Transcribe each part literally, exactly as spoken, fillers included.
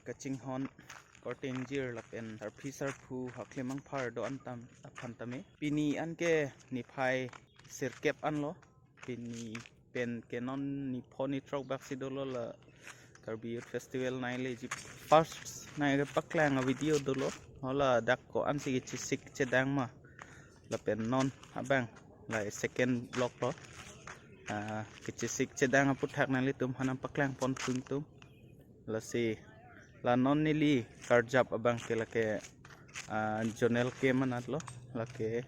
kachinghon, korte ingjir lapen sarpi sarpo haklim angphar do-an atum aphan tame. Pini anke niphai sirkep anlo. Pini pen ke non nipho nithrok bak si dolo la Karbi Youth Festival nangleji. First nangkepaklang a-video dolo. Hala dak ko-ansi kechesik chedang ma. Lapen non abang la second vlog lo. Ah, kechesik chedang aphuthak nanglitum aphan nangpaklang pon tum tum. Lasi la non neli karjap abang ke lake, ah, zonal camp anat lo, lake,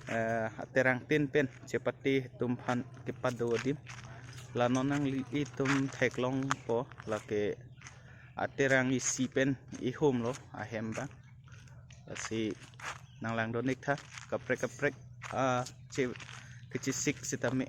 ah, aterang tin pen chepate atum aphan kepado adim. La non nanglitum theklongpo lake aterang isi pen ihum lo ahem abang. Lasi nanglang donik tha kaprek kaprek, ah, che kechesik sitame.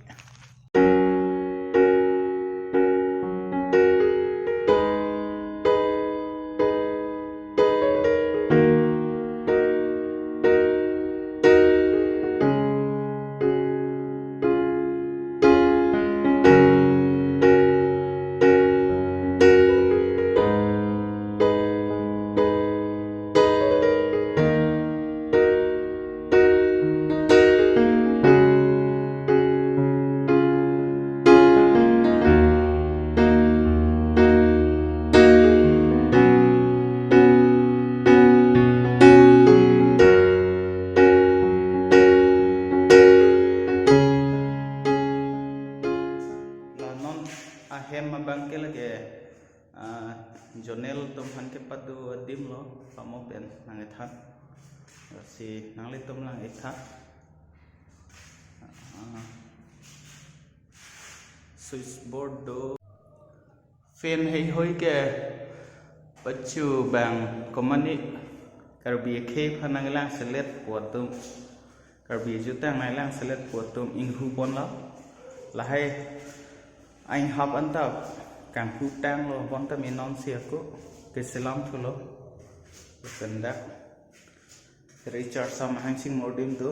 La non ahem abang ke lake, ah, zonal atum aphan kepado adim lo, pamo pen nangkethan. Lasi nanglitum lang-ik tha. Ah, switchboard do. Fan heihui ke pachu abang komani Karbi akhei aphan nanglang selet pu atum, Karbi ajutang nanglang selet pu atum inghu pon lo. Lahai ainghap anta kanghu tanglo bonta mi non si ako keselam thulo. Pendak Richard Samahang Sing Mordim do.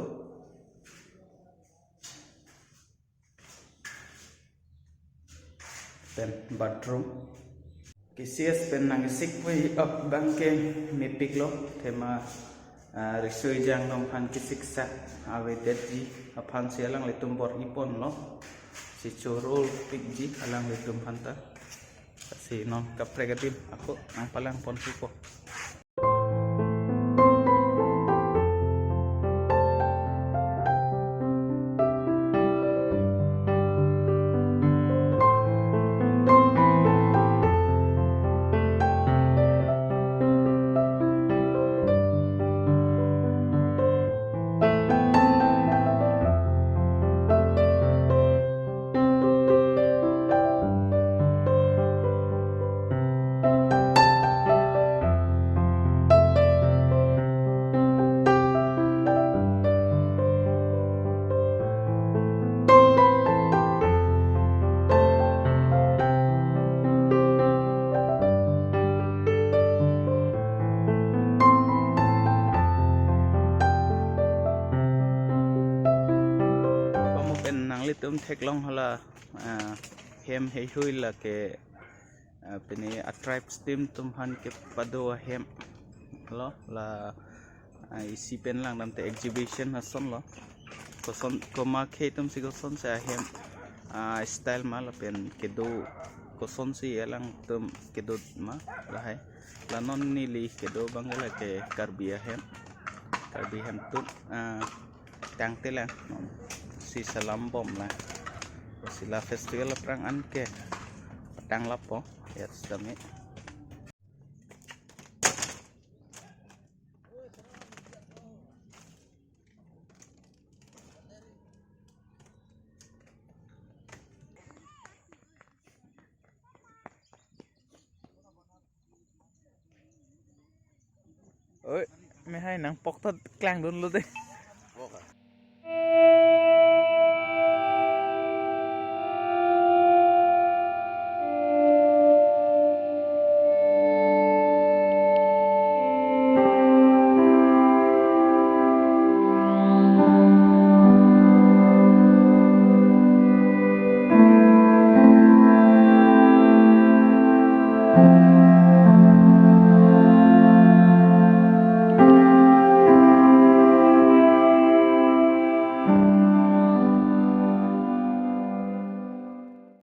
Pen bathroom. K C S pen nangsikpui abang ke mepik lo, thema, ah, riso ejang atum aphan kesik sak avedetji aphan si alanglitum bor-i pon lo. Si choro pikji alanglitum aphan ta. Si non kaprek adim ako nangpalang pon pupo. Pamo pen nanglitum theklong hala, ah, hem heihui lake, ah, pini a-tribes team atum aphan kepado ahem lo la, ah, isi pen langdamte exhibition ason lo. Koson komat akhei atum si kosonsi ahem, ah, style ma lapen kedo kosonsi alangtum kedo ma lahai. La non neli kedo abang lake Karbi ahem. Karbi ahem atum, ah, tangte lang, non si selam bom lang. Si la festival aphrang anke tanglo po, ya sitame. Oi, me hai nangpok ta klangdunlo de.